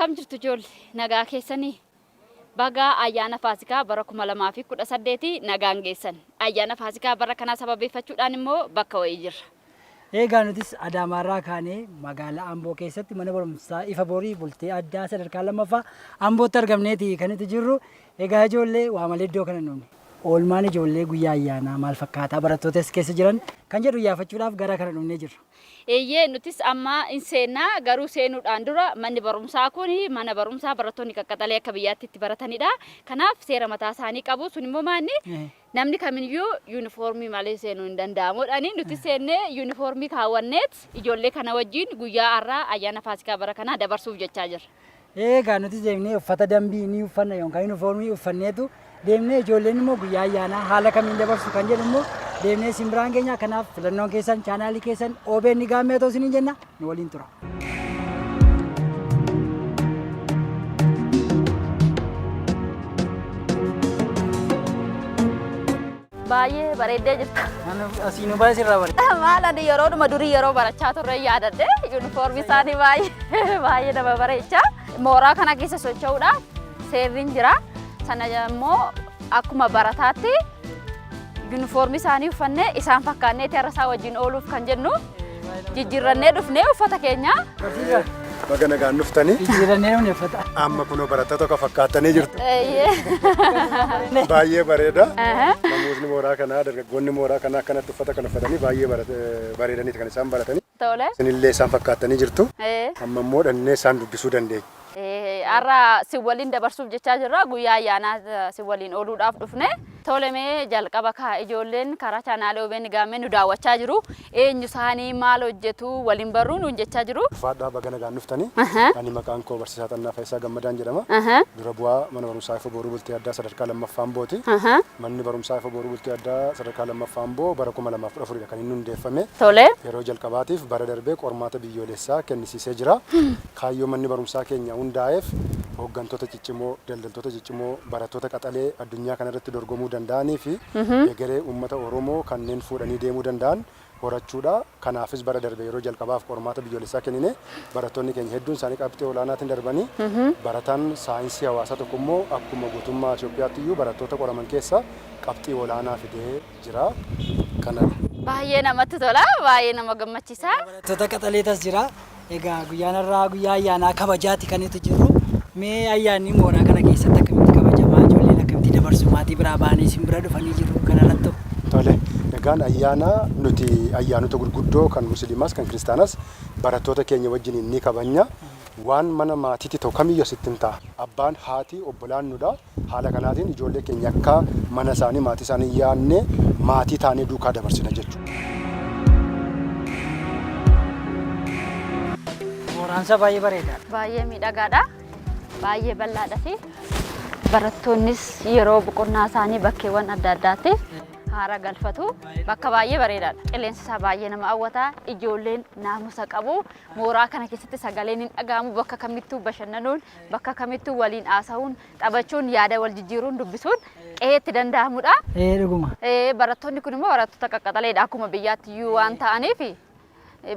Akkam jirtu ijoollee nagaa keessanii? Baga ayyaana Faasikaa bara 2018 nagaan geessan. Ayyaana Faasikaa bara kanaa sababeeffachuudhaan immoo bakka wayii jirra. Eegaa nutis Adaamaarraa kaanee magaalaa Amboo keessatti mana barumsaa Ifa Borii bultii addaa sadarkaa lammaffaa Ambootti argamneeti kan nuti jirru. Egaa ijoollee waa malee iddoo kana hin dhufne. Oolmaan ijoollee guyyaa ayyaanaa maal fakkaataa barattoota as keessa jiran kan jedhu iyyaafachuudhaaf gara kana dhufnee jirra. Eeyyee nutis amma in seenna garuu seenuudhaan dura manni barumsaa kun mana barumsaa barattoonni qaqqaxalee akka biyyaatti itti baratanidha. Kanaaf seera mataa isaanii qabu sun immoo maanni namni kamiyyuu yuunifoormii malee seenuu hin danda'amudhaani nuti seennee yuunifoormii kaawwanneet ijoollee kana wajjin guyyaa har'aa ayyaana Faasikaa bara kanaa dabarsuuf jechaa jirra. Eegaa nutis deemnee uffata dambii ni uffanna yookaan yuunifoormii uffanneetu deemnee ijoolleen immoo guyyaa ayyaanaa haala kamiin dabarsu kan jedhu immoo deemnee isin biraan keenya kanaaf filannoon keessan chaanaalii keessan OBN Gaammee ta'uu isiniin jenna nu waliin tura. Baay'ee bareeddee jirta. Asii nu baay'ee sirraa bareeda. Maal ani yeroodhuma durii yeroo barachaa turre yaadadhe yuunifoormii isaanii baay'ee baay'ee nama bareecha. Mooraa kana keessa socho'uudhaaf seerri hin jira. Sana immoo akkuma barataatti yuunifoormii isaanii uffannee isaan fakkaanneeti har'a isaa wajjin ooluuf kan jennu jijjiirrannee dhufnee uffata keenya. Barsiisaa. Baga nagaan dhuftanii. Jijjiirannee dhufne uffata. Amma kunoo barattoota tokko fakkaattanii jirtu. Eeyyee. Baay'ee bareeda. Namootni mooraa kanaa, dargaggoonni mooraa kanaa akkanatti uffata kana uffatanii baay'ee bareedaniiti kan isaan baratanii. Tole. Isinillee isaan fakkaattanii jirtu. Amma immoo dhannee isaan dubbisuu dandeenya. Har'a si waliin dabarsuuf jechaa jirra. Guyyaa ayyaanaa si waliin ooluudhaaf dhufne. Tole mee jalqaba kaa ijoolleen karaa chaanaalee OBN Gaammee nu daawwachaa jiru. Eenyu isaanii maal hojjetu waliin barruu nuun jechaa jiru. Ulfaadhaa baga nagaan dhuftanii. Ani maqaan koo Barsiisaa Xannaa Fayisaa Gammadaan jedhama. Dura bu'aa mana barumsaa Ifa Booruu Bultii Addaa sadarkaa lammaffaa Ambooti. Manni barumsaa Ifa Booruu Bultii Addaa sadarkaa lammaffaa Amboo bara 2014dha kan inni hundeeffame. Tole. Yeroo jalqabaatiif bara darbee qormaata biyyoolessaa kennisiisee jira. Kaayyoo manni barumsaa keenya hundaa'eef hooggantoota ciccimoo, daldaltoota ciccimoo, barattoota qaxalee addunyaa kanarratti dorgomuu danda'anii fi egeree uummata Oromoo kanneen fuudhanii deemuu danda'an horachuudha. Kanaafis bara darbe yeroo jalqabaaf qormaata biyyoolessaa kennine barattoonni keenya hedduun isaanii qabxii olaanaatiin darbanii barataan saayinsii hawaasaa tokko immoo akkuma guutummaa Itoophiyaatti iyyuu barattoota qoraman keessaa qabxii olaanaa fidee jira. Kanadha. Baay'ee namatti tola. Baay'ee nama gammachiisa. Barattoota qaxaleetas jira. Egaa guyyaan har'aa guyyaa ayyaanaa kabajaati kan nuti jirru. Mee ayyaanni mooraa kana keessatti akkamitti kabajamaa ijoolleen akkamitti dabarsu maatii biraa ba'anii isin bira dhufanii jiru kanarratti. Tole, egaan ayyaana nuti ayyaanota gurguddoo kan musliimaas kan kiristaanas barattoota keenya wajjiniin ni kabajna. Waan mana maatiitti ta'u kamiyyuu asitti hin ta'a. Abbaan, haati, obbolaan nudha. Haala kanaatiin ijoollee keenya akka mana isaanii maatii isaanii yaadnee maatii taanee duukaa dabarsina jechuudha. Mooraansaa baay'ee bareedaadha. Baay'ee miidhagaadha. Baay'ee bal'aadha fi barattoonnis yeroo boqonnaa isaanii bakkeewwan adda addaatti haara galfatu. Bakka baay'ee bareedaadha. Qilleensi isaa baay'ee nama hawwata. Ijoolleen naamusa qabu. Mooraa kana keessatti sagaleen hin dhaga'amu. Bakka kamittuu bashannanuun, bakka kamittuu waliin haasa'uun, taphachuun, yaada wal jijjiiruun, dubbisuun qe'eetti danda'amudha. Ee dhuguma. Barattoonni kun immoo barattoota qaqqaxaleedha. Akkuma biyyaatti iyyuu waan ta'aniif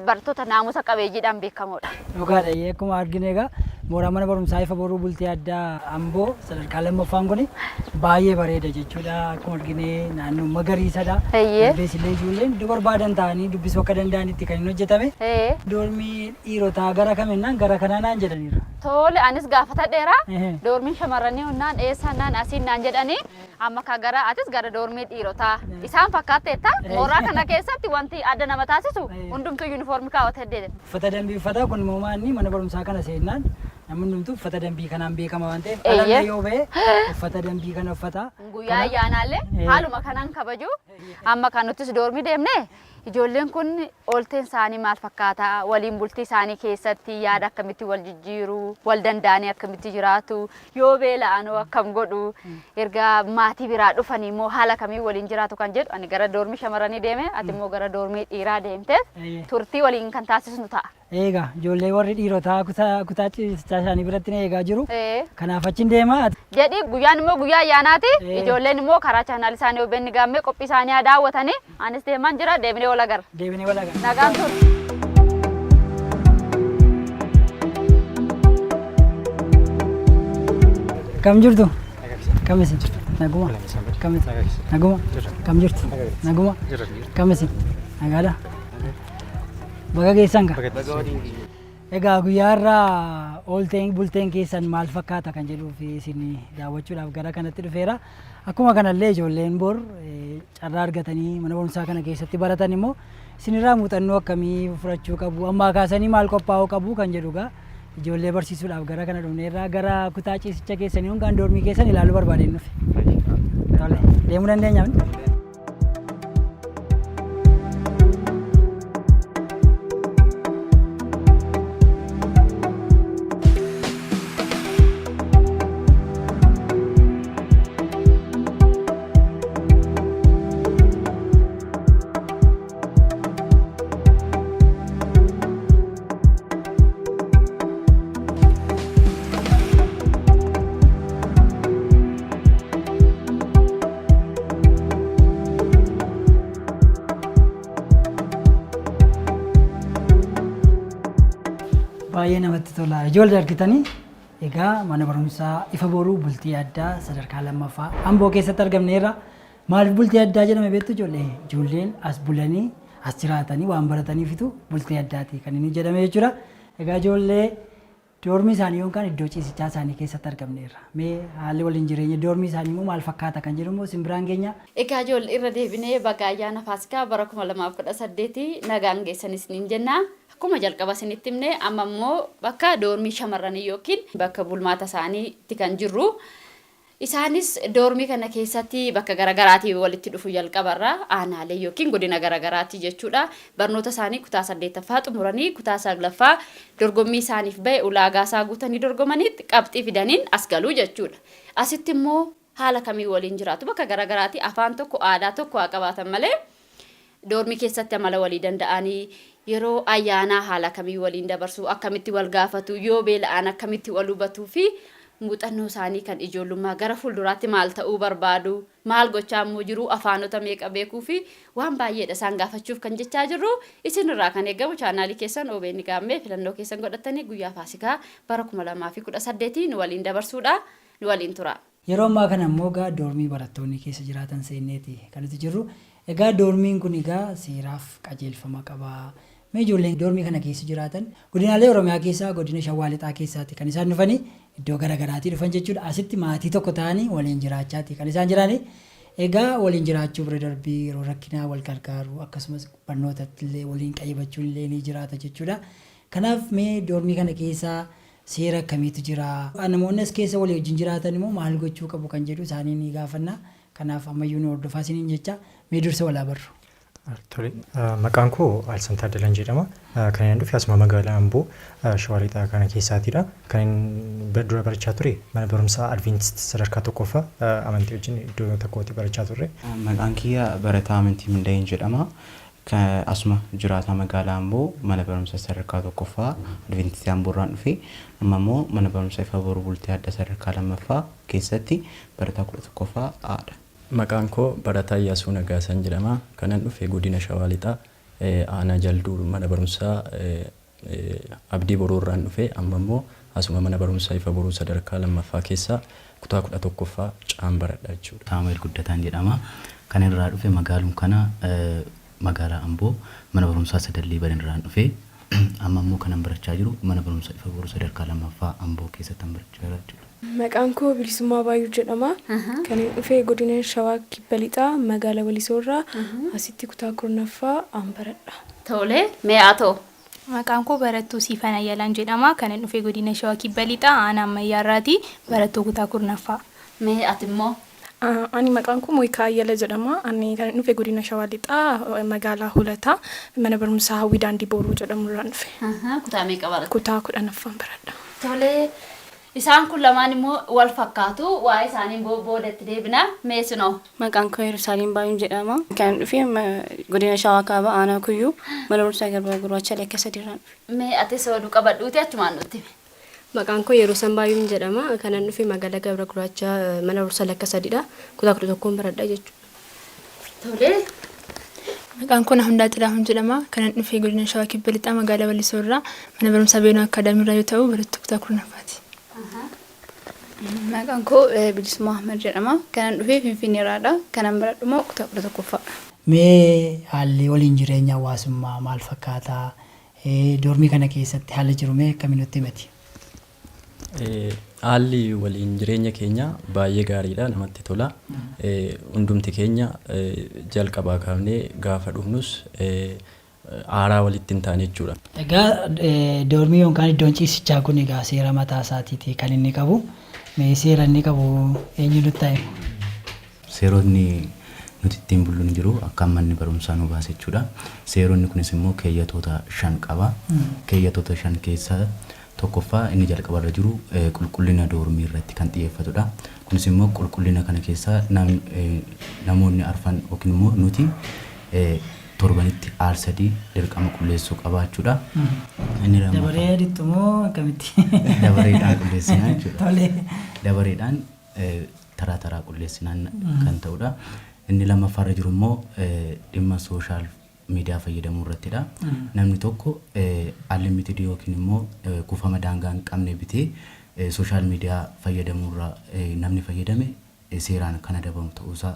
barattoota naamusa qabeeyyiidhaan beekamoodha. Dhugaadha. Akkuma arginu egaa mooraa mana barumsaa Ifa Boruu Bultii Addaa Amboo sadarkaa lammaffaan kun baay'ee bareeda jechuudha. Akkuma argine naannoo magariisadha. Darbees illee ijoolleen iddoo barbaadan ta'anii dubbisuu akka danda'anitti kan inni hojjetame. Doormii dhiirotaa gara kaminnaan gara kanaa naan jedhaniiru. Tole anis gaafatadheera. Doormiin shamarranii hunnaan eessannaan asiin naan jedhanii amma ka gara atis gara doormii dhiirotaa isaan fakkaatteetta. Mooraa kana keessatti wanti adda nama taasisu hundumtuu yuunifoormii kaawwatee deema. Uffata dambii uffata kun immoo maanni mana barumsaa kana seennaan namni hundumtuu uffata dambii kanaan beekama waan ta'eef alallee yoo ba'e uffata dambii kana uffata. Guyyaa ayyaanaallee haaluma kanaan kabaju. Amma kan nutis doormii deemne ijoolleen kun oolteen isaanii maal fakkaata? Waliin bultii isaanii keessatti yaada akkamitti wal jijjiiru? Wal danda'anii akkamitti jiraatu? Yoo beela'anoo akkam godhu? Erga maatii biraa dhufanii immoo haala kamiin waliin jiraatu kan jedhu ani gara doormii shamarranii deeme ati immoo gara doormii dhiiraa deemte turtii waliin kan taasisnu ta'a. Eegaa ijoollee warri dhiirotaa kutaa kutaa ciisichaa isaanii biratti na eegaa jiru. Kanaaf achin deema. Jedhi guyyaan immoo guyyaa ayyaanaati. Ijoolleen immoo karaa chaanaal isaanii OBN Gaammee qophii isaanii haa daawwatanii. Anis deemaan jira deebinee wal agarra. Deebinee wal agarra. Nagaan turu. Akkam jirtu? Akkam isin? Naguma. Akkam isin? Naguma. Akkam jirtu? Naguma. Akkam isin? Nagaadha. Baga geessan ka. Egaa guyyaa irraa oolteen bulteen keessan maal fakkaata kan jedhuu fi isin daawwachuudhaaf gara kanatti dhufeera. Akkuma kanallee ijoolleen bor carraa argatanii mana barumsaa kana keessatti baratan immoo isinirraa muuxannoo akkamii fudhachuu qabu, ammaa kaasanii maal qophaa'uu qabu kan jedhu egaa ijoollee barsiisuudhaaf gara kana dhufneerraa gara kutaa ciisicha keessanii yookaan doormii keessan ilaaluu barbaadeen dhufe. Tole, deemuu dandeenya? Baay'ee namatti tola. Ijoollee argitanii egaa mana barumsaa Ifa Boruu Bultii Addaa sadarkaa lammaffaa Amboo keessatti argamneerra. Maaliif bultii addaa jedhame beektu ijoollee? Ijoolleen as bulanii as jiraatanii waan barataniifitu bultii addaati kan inni jedhame jechuudha. Egaa ijoollee doormii isaanii yookaan iddoo ciisichaa isaanii keessatti argamneerra. Mee haalli waliin jireenya doormii isaanii immoo maal fakkaata kan jedhu immoo isin biraan geenya. Egaa ijoollee, irra deebinee baga ayyaana Faasikaa bara 2018 nagaan geessan isiniin jenna. Akkuma jalqaba isinitti himne, amma immoo bakka doormii shamarranii yookiin bakka bulmaata isaaniitti kan jirru. Isaanis doormii kana keessatti bakka garaagaraatii walitti dhufu, jalqabarra aanaalee yookiin godina garaagaraati jechuudha. Barnoota isaanii kutaa saddeettaffaa xumuranii kutaa saglaffaa dorgommii isaaniif bahe ulaagaa isaa guutanii dorgomaniitti qabxii fidaniin as galuu jechuudha. Asitti immoo haala kamiin waliin jiraatu? Bakka garaagaraatii afaan tokko, aadaa tokko haa qabaatan malee, doormii keessatti amala walii danda'anii, yeroo ayyaanaa haala kamiin waliin dabarsu, akkamitti wal gaafatu, yoo beela'an akkamitti wal hubatuu fi muuxannoo isaanii kan ijoollummaa, gara fuulduraatti maal ta'uu barbaadu, maal gochaa immoo jiru, afaanota meeqa beekuu fi waan baay'eedha isaan gaafachuuf kan jechaa jirru. Isinirraa kan eegamu chaanaalii keessan OBN Gaammee filannoo keessan godhattanii guyyaa Faasikaa bara 2018 nu waliin dabarsuudha. Nu waliin tura. Yeroo ammaa kana immoo egaa doormii barattoonni keessa jiraatan seenneeti kan nuti jirru. Egaa doormiin kun egaa seeraaf qajeelfama qaba. Mee ijoolleen doormii kana keessa jiraatan godinaalee Oromiyaa keessaa godina Shawaa Lixaa keessaati kan isaan dhufanii, iddoo gara garaatii dhufan jechuudha. Asitti maatii tokko ta'anii waliin jiraachaati kan isaan jirani. Egaa waliin jiraachuu bira darbii yeroo rakkinaa wal gargaaru, akkasumas barnootatti illee waliin qayyabachuun illee ni jiraata jechuudha. Kanaaf mee doormii kana keessa seera akkamiitu jira? Namoonni as keessa walii wajjin jiraatan immoo maal gochuu qabu kan jedhu isaanii ni gaafanna. Kanaaf ammayyuu nu hordofaa isiniin jecha, mee dursa wal haa barru. Tole, maqaan koo Alsan Taaddalaan jedhama. Kan inni dhufe asuma magaalaa Amboo, Shawaa Lixaa kana keessaatidha. Kan inni dura barachaa ture mana barumsaa Adventist sadarkaa tokkoffaa, amantii wajjin iddoo tokkotti barachaa turre. Maqaan kiyya Barataa Amantii Minda'een jedhama. Asuma jiraataa magaalaa Amboo, mana barumsa sadarkaa tokkoffaa Adventistii Amboorraan dhufe. Amma immoo mana barumsa Ifa Boruu Bultii Adda sadarkaa lammaffaa keessatti barataa 11ffaa A'dha. Maqaan koo Barataa Iyyaasuu Nagaasan jedhama. Kanan dhufe godina Shawaa Lixaa, aanaa Jalduu, mana barumsaa Abdii Boruu irraan dhufe. Amma immoo asuma mana barumsaa Ifa Boruu sadarkaa lammaffaa keessaa kutaa 11ffaa C'n baradha jechuudha. Saamu'eel Guddataan jedhama. Kan irraa dhufe magaalum kana, magaalaa Amboo, mana barumsaa Sadan Liiban irraan dhufe. Amma immoo kanan barachaa jiru mana barumsa Ifa Boruu sadarkaa lammaffaa Amboo keessattan barachaa jira jechuudha. Maqaan koo Bilisummaa Baayyuu jedhama. Kanin dhufe godina Shawaa Kibba Lixaa, magaala Walisoo irraa, asitti kutaa 10ffaa A'n baradha. Tole, mee haa ta'u. Maqaan koo Barattuu Siifan Ayyalaan jedhama. Kanin dhufe godina Shawaa Kibba Lixaa, aanaa Ammayyaa irraati. Barattuu kutaa 10ffaa. Mee ati immoo? Ani maqaan koo Mo'ikaa Ayyala jedhama. Ani kanin dhufe godina Shawaa Lixaa, magaalaa Hoolataa, mana barumsaa Hawwii Daandii Booruu jedhamu irraan dhufe. Kutaa meeqa baratta? Kutaa 10ffaan baradha. Tole, isaan kun lamaan immoo wal fakkaatu. Waa'ee isaanii booda itti deebina. Mee isinoo? Maqaan koo Yerusaalem Baay'uun jedhama. Kan dhufe godina Shawaa Kaabaa, aanaa Kuyyuu, mana barumsaa Garba Gurraacha Lakka sadiirraan dhufe. Mee atis oduu qabadhuuti achumaan nutti himi. Maqaan koo Yerusam Baay'uun jedhama. Kanan dhufe magaalaa Gabra Gurraacha, mana barumsaa Lakka sadiidha. Kutaa 11n baradha jechuudha. Tole. Maqaan koo Nahundaa Xilaahun jedhama. Kanan dhufe godina Shawaa Kibba Lixaa, magaalaa Walisoo irraa, mana barumsaa Beenoo Akkaadaamii irraa yoo ta'u, barattuu kutaa 10ffaati. Maqaan koo Bilisummaa Ahmad jedhama. Kanan dhufe Finfinneerraadha. Kanan baradhu immoo kutaa 11ffaadha. Mee haalli waliin jireenya hawaasummaa maal fakkaata? Doormii kana keessatti haalli jiru mee akkamiin nutti himati? Haalli waliin jireenya keenya baay'ee gaariidha, namatti tola. Hundumti keenya jalqabaa kaafnee gaafa dhufnus haaraa walitti hin taane jechuudha. Egaa doormii yookaan iddoon ciisichaa kun egaa seera mataa isaatiiti kan inni qabu. Mee seera inni qabu eenyu nutti haa himu? Seerotni nuti ittiin bullu ni jiru akka manni barumsaa nu baase jechuudha. Seeronni kunis immoo keeyyatoota 5 qaba. Keeyyatoota 5 keessaa tokkoffaa inni jalqabarra jiru qulqullina doormii irratti kan xiyyeeffatudha. Kunis immoo qulqullina kana keessaa namoonni arfan yookiin immoo nuti torbanitti al 3 dirqama qulleessuu qabaachuudha. Inni lammaffaa. Dabaree dhittu moo akkamitti? Dabareedhaan qulleessinaa jechuudha. Tole. Dabareedhaan taraa taraa qulleessinaan kan ta'udha. Inni lammaffaarra jiru immoo dhimma social media fayyadamuu irrattidha. Namni tokko unlimited yookiin immoo kuufama daangaa hin qabne bitee social media fayyadamuu irraa namni fayyadame seeraan kan adabamu ta'uusaa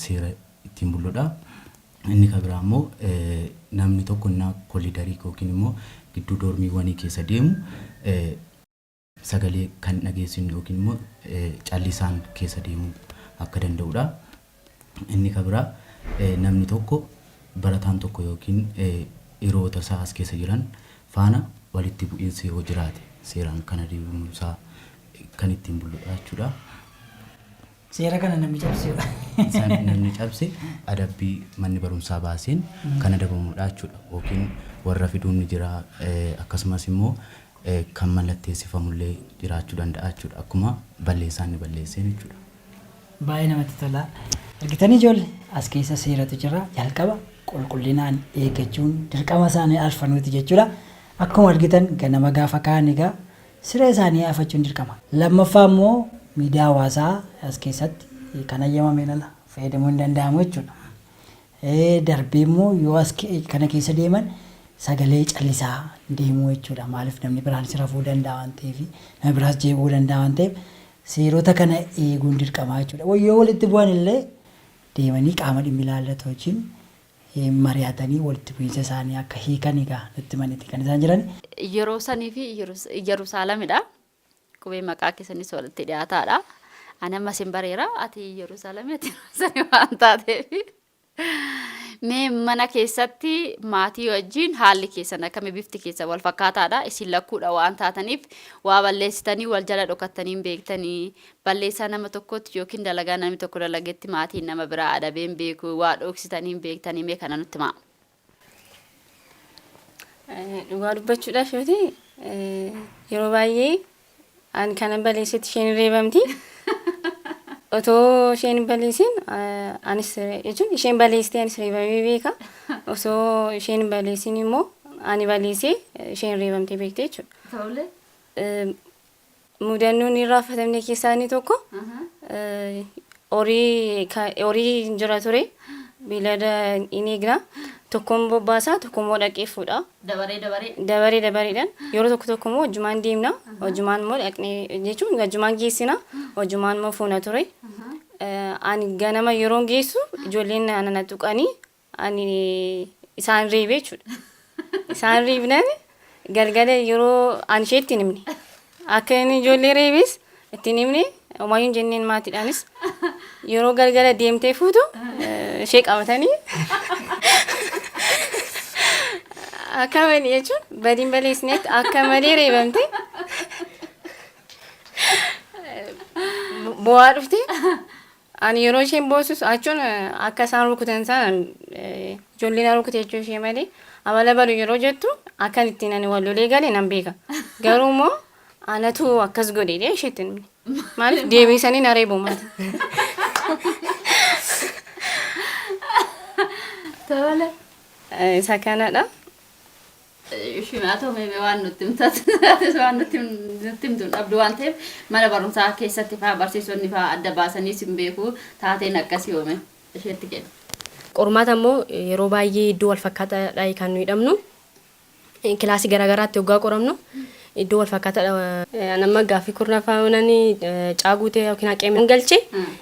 seera ittiin bulludha. Inni kan biraa immoo namni tokko innaa koliidarii yookiin immoo gidduu doormiiwwanii keessa deemu sagalee kan dhageessinu yookiin immoo callisaan keessa deemuu akka danda'udha. Inni kan biraa namni tokko, barataan tokko yookiin hiriyoota isaa as keessa jiran faana walitti bu'iinsi yoo jiraate seeraan kan adeemuu isaa kan ittiin bulludha jechuudha. Seera kana namni cabseedha. Isaan namni cabse adabbii manni barumsaa baaseen kan adabamudha jechuudha. Yookiin warra fiduun ni jira, akkasumas immoo kan mallatteessifamullee jiraachuu danda'a jechuudha. Akkuma balleessaa inni balleesseen jechuudha. Baay'ee namatti tola. Argitanii ijoollee, as keessa seeratu jira. Jalqaba qulqullinaan eeggachuun dirqama isaanii arfanuuti jechuudha. Akkuma argitan ganama gaafa ka'an egaa siree isaanii afachuun dirqama. Lammaffaa immoo miidiyaa hawaasaa as keessatti kan hayyamameen ala fayyadamuu hin danda'amu jechuudha. Darbee immoo yoo as kana keessa deeman sagalee callisaa deemuu jechuudha. Maaliif, namni biraanis rafuu danda'a waan ta'eef, namni biraas jeequu danda'a waan ta'eef, seerota kana eeguun dirqama jechuudha. Yoo walitti bu'an illee deemanii qaama dhimmi ilaallatu wajjin mari'atanii walitti bu'iinsa isaanii akka hiikan egaa nutti himaniiti kan isaan jiran. Yeroo sanii fi Yerusaalemidha. Qubee maqaa keessanis walitti dhiyaataadha. Ani amma isin bareera. Ati Yerusaalemi, ati sanii waan taateef. Mee mana keessatti maatii wajjin haalli keessan akkamii? Bifti keessan wal fakkaataadha. Isin lakkuudha waan taataniif waa balleessitanii wal jala dhokattanii hin beektanii. Balleessaa nama tokkotti yookiin dalagaa namni tokko dalagetti maatiin nama biraa adabee hin beeku. Waa dhoksitanii hin beektanii. Mee kana nutti himaa. Dhugaa dubbachuudhaaf yoo ta'e, yeroo baay'ee ani kanan balleessetti isheen hin reebamti. Otoo isheen hin balleessin anis, jechuun isheen balleessitee anis reebamee beeka. Osoo isheen hin balleessin immoo ani balleessee isheen reebamtee beekte jechuudha. Tole. Mudannoon hin raaffatamne keessaa inni tokko horii jira ture, beelada hin eegna, tokkoon bobbaasaa, tokko immoo dhaqee fuudha. Dabaree dabaree. Dabaree dabareedhaan yeroo tokko tokko immoo wajjumaan deemna, wajjumaan immoo dhaqnee, jechuun wajjumaan geessina, wajjumaan immoo fuuna ture. Ani ganama yeroon geessu ijoolleen ana tuqanii ani isaan reebe jechuudha. Isaan reebnaan galgala yeroo ani isheetti hin himne. Akka inni ijoollee reebes itti hin himne, homaayyuu hin jenneen maatiidhaanis. Yeroo galgala deemtee fuutu ishee qabatanii akka malee, jechuun badiin baleessinetti akka malee reebamte, bo'aa dhufte. Ani yeroo isheen boossus, jechuun akka isaan rukutan sana ijoolleen na rukute jechuu ishee malee, amala balu yeroo jettu akkan ittiin ani wal lolee gale nan beeka. Garuu immoo anatu akkas godhe jedhee isheetti hin himne. Maaliif, deebisanii na reebu maati. Tole. Isa kanadha. Shimaa ta'u, mee waan nutti himtatu, waan nutti himtu hin dhabdu waan ta'eef, mana barumsaa keessatti fa'aa barsiisonni fa'aa adda baasanii sin beeku, taateen akkasii oome isheetti kennu. Qormaata immoo yeroo baay'ee iddoo wal fakkaataadha kan nuyi dhabnu. Kilaasii garaagaraatti hoggaa qoramnu Iddoo wal fakkaataadha. Nama gaaffii 10ffaa yoonani caa guutee yookiin haqee galche,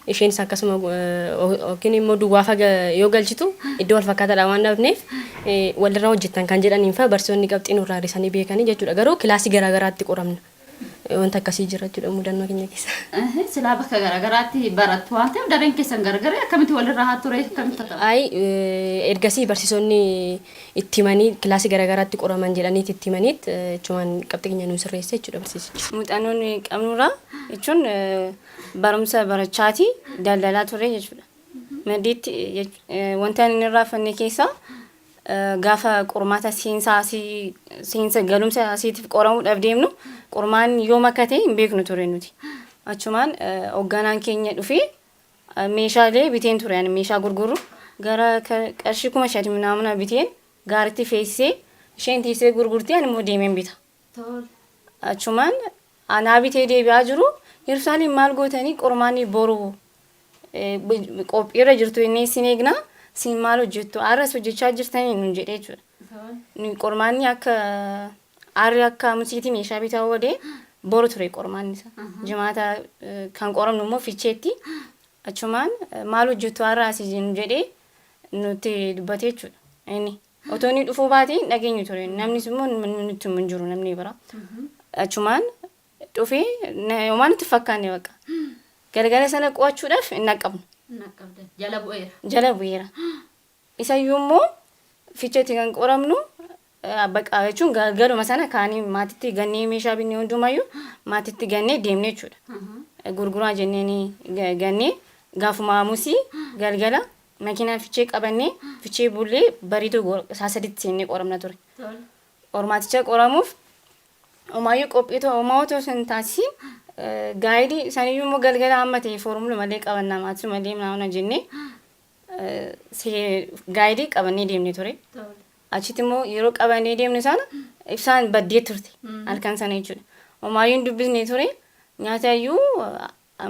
isheenis akkasuma yookiin immoo duwwaafa yoo galchitu, iddoo wal fakkaataadha waan dhabneef walirraa hojjettan kan jedhaniin fa'a barsiisonni qabxii nurraa hir'isanii beekanii jechuudha. Garuu kilaasii garaagaraatti qoramna. Wanta akkasii jira jechuudha mudannoo keenya keessa. Silaa bakka garaagaraatti barattu waan ta'eef, dareen keessan garagara, akkamitti walirraa haa ture, akkamitti ta'u? Ayi, ergasii barsiisonni itti himanii, kilaasii garaagaraatti qoraman jedhaniiti itti himaniit jechuun qabxii keenya nuu sirreesse jechuudha barsiisichi. Muuxannoo nuyi qabnurraa jechuun barumsa barachaati daldalaa ture jechuudha. Maddiitti wanta inni irraa fanne keessaa, gaafa qormaata seensaa asii, seensa galumsa asiitiif qoramuudhaaf deemnu, qormaanni yoom akka ta'e hin beeknu ture nuti. Achumaan hoogganaan keenya dhufee, meeshaalee biteen ture, ani meeshaa gurguru gara qarshii 3000 minaamuna biteen gaaritti feessee, isheen teessee gurgurtee, ani immoo deemeen bita. Achumaan anaa bitee deebi'aa jiru, "Yerusaalem, maal gootanii? Qormaanni boru qophiirra jirtu inni isin eegna, isin maal hojjettu? Har'as hojjechaa jirtanii?" nun jedhee jechuudha. Qormaanni akka harri akka Hamusiitii meeshaa bitaa oolee, boru ture qormaanni isaa. Jimaata kan qoramnu immoo Fiicheetti. Achumaan "Maal hojjettu har'a asii?" nun jedhee nutti dubbatee jechuudha. Inni otoo inni dhufuu baatee hin dhageenyu ture. Namnis immoo nutti hin jiru namni bira. Achumaan dhufee homaa nutti fakkaanne bakka. Galgala sana qo'achuudhaaf hin dhaqqabnu. Jala bu'eera. Jala bu'eera. Isayyuu immoo Fiicheetti kan qoramnu bakka jechuun galgaluma sana kaanii maatitti gannee, meeshaa binnee hundumayyuu maatitti gannee deemne jechuudha. Gurguraa jennee gannee, gaafuma Hamusii galgala makiinaa Fiichee qabannee, Fiichee bullee, bariituu isaa 3tti seennee qoramna ture. Qormaaticha qoramuuf homaayyuu qophii homaa otoo hin taasisin, guide saniyyuu immoo galgala amma ta'e foormula malee qabannaa, maatii malee naana jennee guide qabannee deemne ture. Achitti immoo yeroo qabannee deemne sana ibsaan baddee turte halkan sana jechuudha. Homaayyuu hin dubbisne ture. Nyaata iyyuu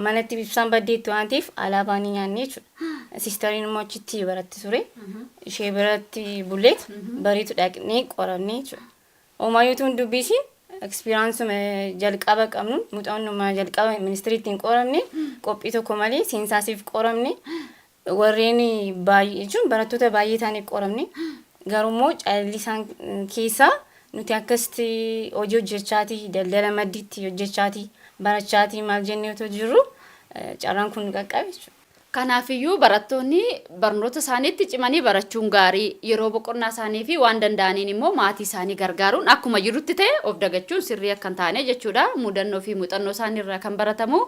manatti ibsaan baddeetti waan ta'eef alaabaa ni nyaanne jechuudha. Sistariin immoo achitti baratti ture. Ishee biratti bulleet bariitu dhaqnee qoramne jechuudha. Homaayyuu tun dubbisiin, experience uma jalqaba qabnu, muuxannuma jalqaba ministirii ittiin qoramne, qophii tokko malee seensaasiif qoramne, warreen baay'ee jechuun barattoota baay'ee ta'aniif qoramne. Garuu callisaan keessaa nuti akkasitti hojii hojjechaatii, daldala maddiitti hojjechaatii, barachaatii, maal jennee otoo jirru carraan kun nu qaqqabe jechuudha. Kanaafiyyuu barattoonni barnoota isaaniitti cimanii barachuun gaarii, yeroo boqonnaa isaanii fi waan danda'aniin immoo maatii isaanii gargaaruun akkuma jirutti ta'e, of dagachuun sirrii akka hin taane jechuudha. Mudannoo fi muuxannoo isaanii irraa kan baratamu.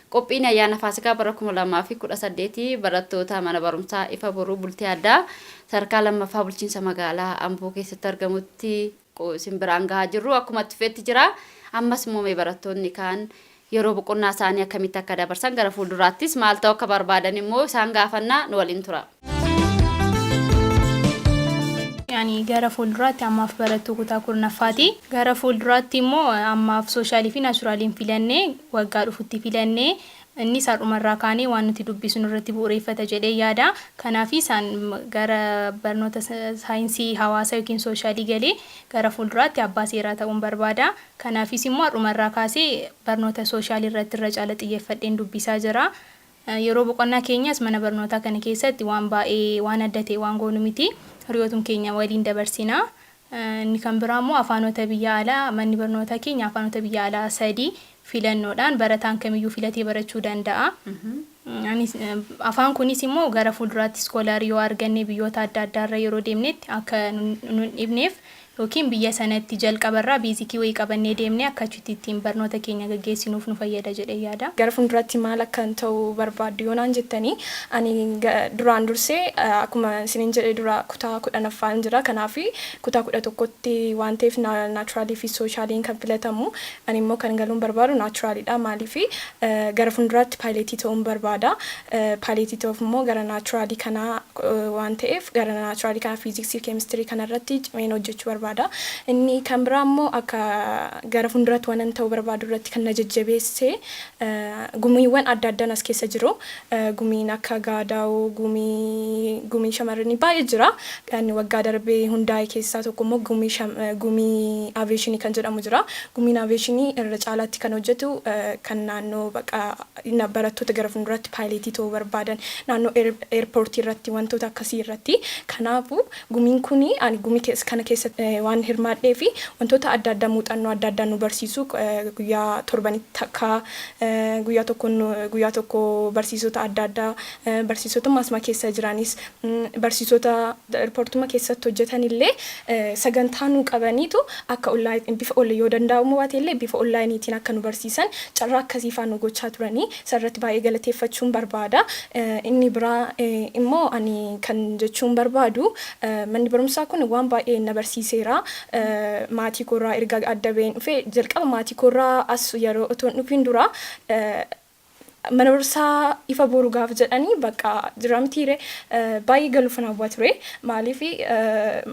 Qophiin ayyaana Faasikaa bara 2018 barattoota mana barumsaa Ifa Boruu Bultii Addaa sadarkaa lammaffaa bulchiinsa magaalaa Amboo keessatti argamutti isin biraan gahaa jirru akkuma itti fufetti jira. Ammas immoo mee barattoonni kaan yeroo boqonnaa isaanii akkamitti akka dabarsan, gara fuulduraattis maal ta'uu akka barbaadan immoo isaan gaafannaa, nu waliin tura. Ani gara fuulduraatti ammaaf barattuu kutaa 10ffaati. Gara fuulduraatti immoo ammaaf social fi natural iin filannee, waggaa dhufutti filannee, innis har'umarraa kaanee waan nuti dubbisnu irratti bu'uureeffata jedhee yaada. Kanaaf isaan gara barnoota saayinsii hawaasaa yookiin social galee gara fuulduraatti abbaa seeraa ta'uun barbaada. Kanaafis immoo har'umarraa kaasee barnoota social irratti irra caala xiyyeeffadheen dubbisaa jira. Yeroo boqonnaa keenyas mana barnootaa kana keessatti waan baay'ee waan adda ta'e waan goonu miti. Hiriyootum keenya waliin dabarsina. Inni kan biraa immoo afaanota biyya alaa, manni barnootaa keenya afaanota biyya alaa sadii filannoodhaan barataan kamiyyuu filatee barachuu danda'a. Anis afaan kunis immoo gara fuulduraatti scholar yoo arganne, biyyoota adda addaarra yeroo deemnetti akka nun hin dhibneef, yookiin biyya sanatti jalqabarraa basic wayii qabannee deemnee akka achitti ittiin barnoota keenya gaggeessinuuf nu fayyada jedhee yaada. Gara fuulduratti maal akkan ta'uu barbaaddu yoo naan jettanii, ani duraan dursee akkuma isiniin jedhe dura kutaa 10ffaan jira. Kanaaf kutaa 11tti waan ta'eef natural fi social iin kan filatamu, ani immoo kan galuun barbaadu natural iidha. Maaliif? Gara fuulduraatti pilot ta'uun barbaada. Pilot ta'uuf immoo gara natural kanaa waan ta'eef, gara natural kanaa fiiziksii fi keemistirii kanarratti cimeen hojjechuu barbaada. barbaada. Inni kan biraa immoo akka gara fuulduratti waan ta'uu barbaadu irratti kan na jajjabeesse gumiiwwan adda addaan as keessa jiru. Gumiin akka gaadaa'uu, gumii shamarranii baay'ee jira. Kan waggaa darbee hundaa'e keessaa tokko immoo gumii aviation kan jedhamu jira. Gumiin aviation irra caalaatti kan hojjetu kan naannoo baqa barattoota gara fuulduratti pilotii ta'uu barbaadan naannoo airportii irratti, wantoota akkasii irratti. Kanaafuu gumiin kuni ani gumii kana keessa waan hirmaadhee fi wantoota adda addaa, muuxannoo adda addaa nu barsiisu, guyyaa torbanitti takka, guyyaa tokko, guyyaa tokko barsiisota adda addaa, barsiisota maasma keessa jiranis, barsiisota airportuma keessatti hojjetan illee sagantaa nu qabaniitu akka bifa yoo danda'amu baate illee bifa onlineiitiin akka nu barsiisan carraa akkasii faa nu gochaa turanii isarratti baay'ee galateeffachuun barbaada. Inni biraa immoo ani kan jechuun barbaadu, manni barumsaa kun waan baay'ee na barsiiseera. Maatii koorraa erga adda baheen dhufee, jalqaba maatii koorraa as yeroo otoo hin dhufin dura, mana barumsaa Ifa Boruu gaafa jedhanii bakka jiramtiire baay'ee galuuf hawwa ture. Maaliif,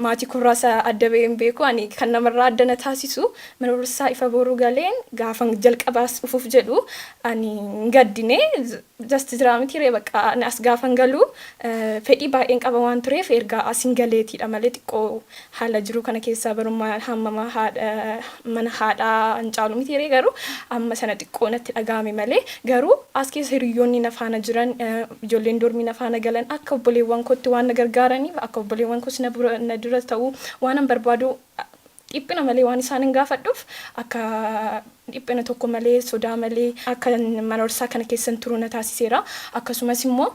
maatii koorraa isa adda bahee hin beeku. Ani kan namarraa adda na taasisu, mana barumsaa Ifa Boruu galeen gaafa jalqabaas dhufuuf jedhu ani hin gaddine. Just jiramtiire bakka ani as gaafan galu fedhii baay'een qaba waan tureef erga as hin galeetiidha malee, xiqqoo haala jiru kana keessaa barummaa hammama haadha mana haadhaa hin caalu mitiire, garuu amma sana xiqqoo natti dhaga'ame malee. Garuu as keessa hiriyoonni na faana jiran, ijoolleen dormii na faana galan akka obboleewwan kootti waan na gargaaraniif, akka obboleewwan koos na dura ta'uu waan an barbaadu dhiphina malee waan isaan hin gaafadhuuf, akka dhiphina tokko malee, sodaa malee akka mana barumsaa kana keessan turuu na taasiseera. Akkasumas immoo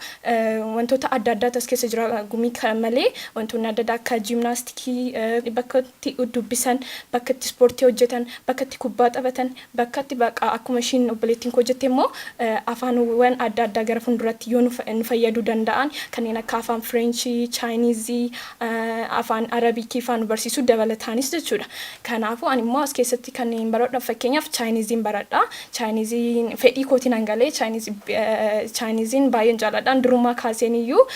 wantoota adda addaatu as keessa jira. Gumii kana malee wantoonni adda addaa akka jiimnaastikii, bakka itti dubbisan, bakka itti ispoortii hojjetan, bakka itti kubbaa taphatan, bakka itti baqa akkuma ishiin obboleettiin koo jette immoo afaanowwan adda addaa gara fuulduratti yoo nu fayyaduu danda'an kanneen akka afaan Fireenchii, Chaayiniizii, afaan Arabikii faa nu barsiisuu dabalataanis jechuudha. Kanaafuu ani immoo as keessatti kan hin baradhu, fakkeenyaaf Chaayiniiziin baradha. Chaayiniiziin fedhii kootiin hangalee Chaayiniiziin baay'een jaalladha. Durumaa kaaseen iyyuu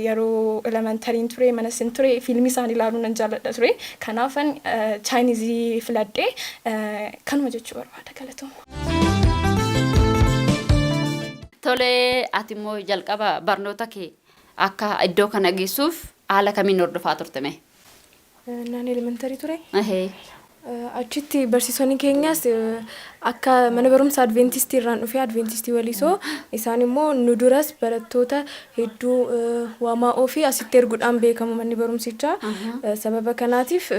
yeroo elementaryn ture, mana sin ture, fiilmii isaan ilaaluu nan jaalladha ture. Kanaafan Chaayiniizii filadhee kanuma jechuu barbaada, galatooma. Tolee, ati immoo jalqaba barnoota kee akka iddoo kana geessuuf haala kamiin hordofaa turte mee? Naan elementary ture. Achitti barsiisonni keenyas akka mana barumsa Adventistii irraan dhufee, Adventistii Walisoo, isaan immoo nu duras barattoota hedduu waamaa'oo fi asitti erguudhaan beekamu manni barumsichaa. Sababa kanaatiif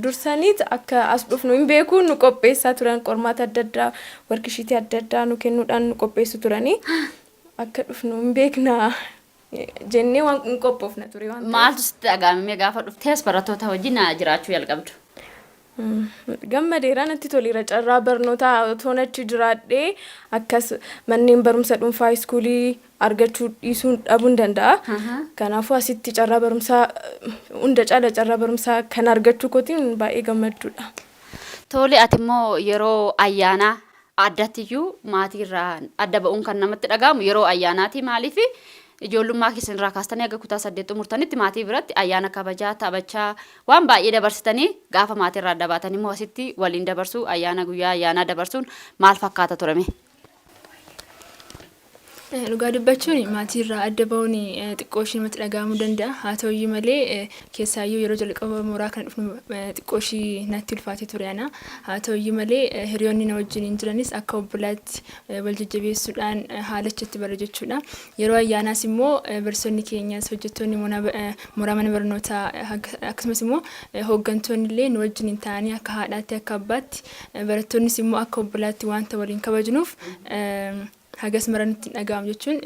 dursaniit akka as dhufnu hin beeku, nu qopheessaa turan. Qormaata adda addaa, worksheetii adda addaa nu kennuudhaan nu qopheessu turanii, akka dhufnu hin beekna jennee waan hin qophoofna ture waan ta'eef. Maaltu sitti dhaga'ame gaafa dhuftees barattoota wajjin jiraachuu jalqabdu? Gammadeera, natti toleera. Carraa barnootaa otoon achi jiraadhee akkas manneen barumsa dhuunfaa, schoolii argachuu dhiisuu dhabuu hin danda'a. Kanaafuu asitti carraa barumsaa hunda caala carraa barumsaa kan argachuu kootiin baay'ee gammadduudha. Tole, ati immoo yeroo ayyaanaa addatti iyyuu maatiirraa adda ba'uun kan namatti dhaga'amu yeroo ayyaanaati. Maaliif, ijoollummaa keessan irraa kaastanii akka kutaa 8 xumurtanitti maatii biratti ayyaana kabajaa, taphachaa waan baay'ee dabarsitanii, gaafa maatiirraa adda baatan immoo asitti waliin dabarsuu, ayyaana guyyaa ayyaanaa dabarsuun maal fakkaata turame? Dhugaa dubbachuun maatiirraa adda ba'uun xiqqoo ishee namatti dhaga'amuu danda'a. Haa ta'uyyuu malee keessaayyuu yeroo jalqaba mooraa kana dhufnu xiqqoo ishii natti ulfaatee ture ana. Haa ta'uyyuu malee hiriyoonni na wajjin jiranis akka obbolaatti wal jajjabeessuudhaan haala achitti bara jechuudha. Yeroo ayyaanaas immoo barsiisonni keenyas, hojjettoonni mooraa mana barnootaa, akkasumas immoo hooggantoonni illee nu wajjin ta'anii akka haadhaatti, akka abbaatti, barattoonnis immoo akka obbolaatti wanta waliin kabajnuuf hagas mara nutti hin dhaga'amu jechuun,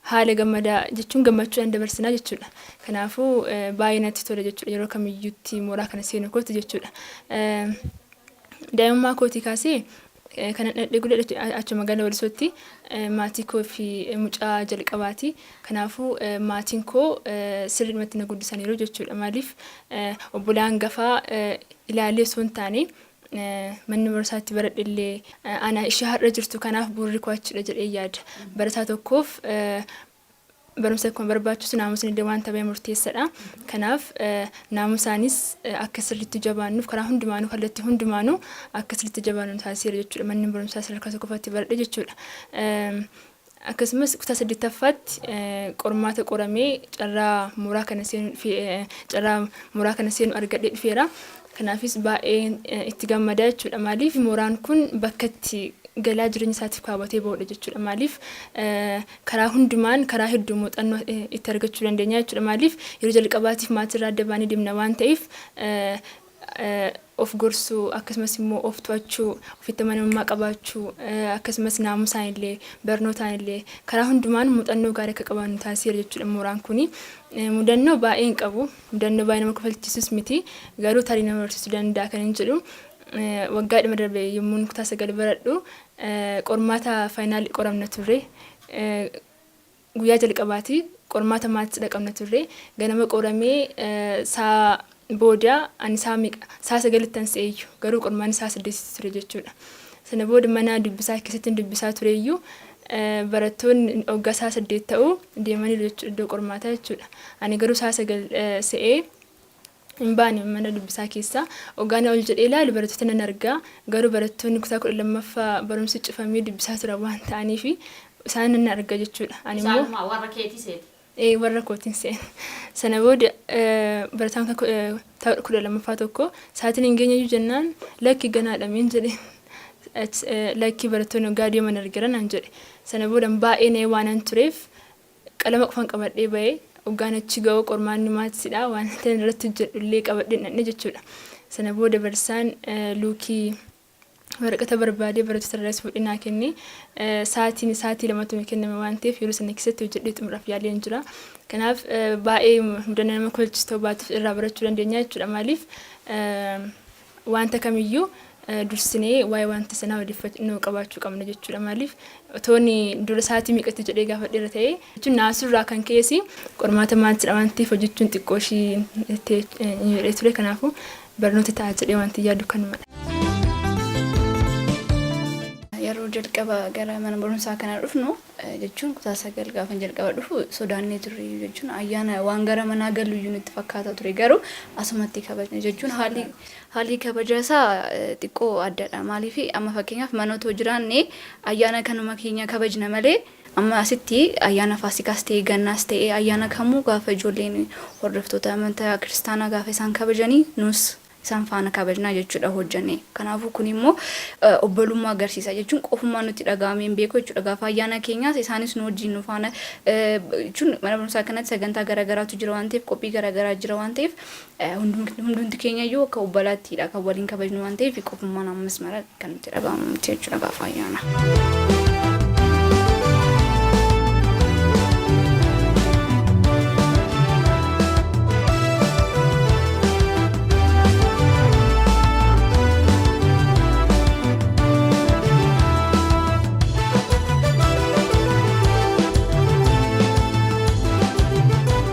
haala gammadaa jechuun gammachuudhaan dabarsinaa jechuudha. Kanaafuu baay'ee natti tola jechuudha yeroo kamiyyuutti mooraa kana seenu kootti jechuudha. Daa'imummaa kootii kaasee kanan dhaladhee guddadhe achuma magaalaa Walisootti, maatii koo fi mucaa jalqabaati. Kanaafuu maatiin koo sirriidhumatti na guddisaniiru jechuudha. Maaliif, obbolaa hangafaa ilaalee osoo hin taane, manni barumsaatti baradhe illee ana ishee har'a jirtu kanaaf bu'uurri koo achidha jedhee yaada. Barataa tokkoof Barumsa akkuma barbaachisu naamusni illee wanta baay'ee murteessaadha. Kanaaf naamusaanis akka sirriitti jabaannuuf karaa hundumaanuu, kallattii hundumaanuu akka sirriitti jabaannu nu taasiseera jechuudha. Manni barumsaa sadarkaa tokkoffaatti baradhe jechuudha. Akkasumas kutaa saddeettaffaatti qormaata qoramee carraa mooraa kana seenu argadhee dhufeera. Kanaafis baay'ee itti gammadaa jechuudha. Maaliif, mooraan kun bakka itti galaa jireenya isaatiif kaawwatee bahudha jechuudha. Maaliif, karaa hundumaan, karaa hedduu muuxannoo itti argachuu dandeenya jechuudha. Maaliif, yeroo jalqabaatiif maatirraa adda baanee deemna waan ta'eef, of gorsuu, akkasumas immoo of to'achuu, ofitti amanamummaa qabaachuu, akkasumas naamusaan illee, barnootaan illee karaa hundumaan muuxannoo gaarii akka qabaannu taasiseera jechuudha mooraan kuni. Mudannoo baay'ee hin qabu. Mudannoo baay'ee nama kofalchiisus miti. Garuu tarii nama barsiisuu danda'a kan hin jedhu. Waggaa dhuma darbe yommuu kutaa 9 baradhu qormaata finalii qoramna turre. Guyyaa jalqabaati qormaata maths dhaqabna turre. Ganama qoramee saa booda ani saa meeqa, saa 9tti an se'eeyyu, garuu qormaanni saa 8tti ture jechuudha. Sana booda mana dubbisaa keessatti dubbisaa tureeyyu, barattoonni waggaa saa 8 ta'u deemaniiru jechuudha iddoo qormaataa jechuudha. Ani garuu saa 9 se'ee hin baane mana dubbisaa keessaa. Hoggaan ol jedhee ilaalu barattoota nan argaa, garuu barattoonni kutaa 12ffaa barumsi cufamee dubbisaa turan waan ta'aniif isaan nan arga jechuudha. Ani immoo Isaanuma warra keetii seete? Ee, warra kootiin se'en. Sana booda barataan kutaa 12ffaa tokko sa'aatiin hin geenyeyyuu jennaan, "Lakki, ganaadha" miin jedhe. "Lakki, barattoonni hoggaa deeman argeera" naan jedhe. Sana booda baay'ee na'ee waanan tureef qalama qofan qabadhee bahee. Hoggaan achi ga'u qormaanni mathsidha, waan ta'e irratti hojjedhu illee qabadhee hin dhaqne jechuudha. Sana booda barsiisaan luukii waraqata barbaadee barattoota irraas fuudhee naa kenne. Sa'aatiin sa'aatii 2tu nu kenname waan ta'eef, yeroo sana keessatti hojjedhee xumuraaf yaaleen jira. Kanaaf baay'ee mudannoo nama kofalchiisu ta'uu baatuuf irraa barachuu dandeenya jechuudha. Maaliif, wanta kamiyyuu dursinee waa'ee wanta sanaa odeeffannoo qabaachuu qabna jechuudha. Maaliif, otoon dura sa'aatii meeqatti jedhee gaafadheera ta'ee jechuun naasurraa kan ka'es qormaata mathsidha waan ta'eef hojjechuun xiqqoo ishii itti jedhee ture. Kanaafuu barnoota ta'a jedhee wanti yaadu kanumadha. Yeroo jalqaba gara mana barumsaa kana dhufnu, jechuun kutaa 9 gaafa jalqaba dhufu, sodaannee turre. Jechuun ayyaana waan gara manaa galu iyyuu nutti fakkaata ture, garuu asumatti kabajne. Jechuun haalli kabaja isaa xiqqoo addadha. Maaliif, amma fakkeenyaaf mana otoo jiraanne ayyaana kanuma keenya kabajna malee, amma asitti ayyaana Faasikaas ta'e, Gannaas ta'e, ayyaana kamuu gaafa ijoolleen hordoftoota amantaa kiristaanaa gaafa isaan kabajanii, nus isaan faana kabajnaa jechuudha hojjannee. Kanaafuu kun immoo obbolummaa agarsiisa, jechuun qofummaa nutti dhaga'amee hin beeku jechuudha. Gaafa ayyaana keenyaas isaanis nu wajjin nu faana, jechuun mana barumsaa kanatti sagantaa garaagaraatu jira waan ta'eef, qophii garaagaraa jira waan ta'eef, hundumti keenya iyyuu akka obbolaattiidha kan waliin kabajnu waan ta'eef, qofummaan ammas mara kan nutti dhaga'amu miti jechuudha gaafa ayyaana.